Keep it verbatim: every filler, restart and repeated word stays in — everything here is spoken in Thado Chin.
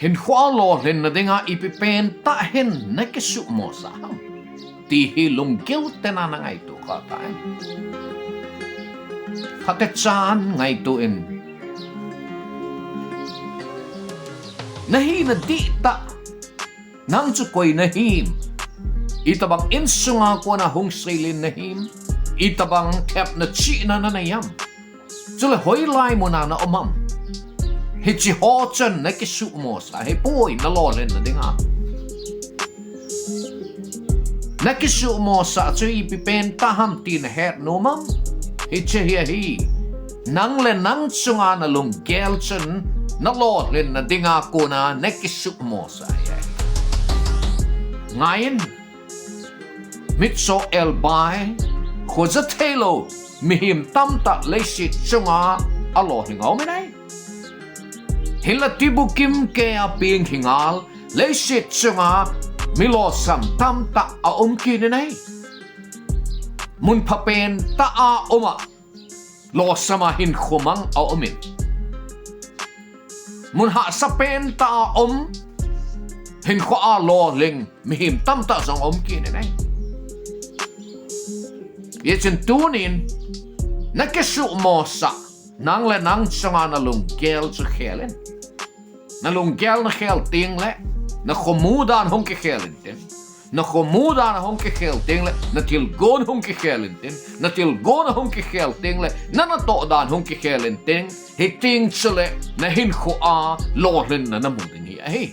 Hinkho a lolhinna dinga ipi pentah hin nakisuhmosah ham, ti hi lunggil tena nangaito kha tai. Phatechan ngaito in. Nahina dihtah, nang chu koi nahim? Itobang insunga kona hung seilen nahim? Itobang thepna chihna nanei ham? Chule hoilai muna naum ham? Hicheho chun nakisuhmosah ahipoi nalolhinna dinga. Nakisuhmosah chu ipi pentah ham ti nahet nom am? Hiche hi ahi. Nang le nang chunga nalunggel chun nalolhinna dinga kona nakisuhmosah ahi. Ngaiyin, mitcho elbai, khoja theilou mihem tamtah leiset chunga alolhing aumin ahi. Hinla tibukim keiya peng hingal leiset chunga mi lolsam tamtah aum kit in ahi. Mun phapen tah a uma lolsama hinkho mang aumin, mun hahsa pentah a um hinkhoa lolhing mihem tamtah jong aum kit in ahi. Hichun tunin nakisuhmosah, nang le nang chunga nalunggel chu khel in. Nalunggel nakhel tengle nakhomu dan hung kikhel intin. Nakhomu dan ahung kikhel tengle nathilgon hung kikhel intin. Nathilgon ahung kikhel tengle nanatoh dan hung kikhel intin. Hiteng chule nahinkhoa lolhinna namu ding hi ahi.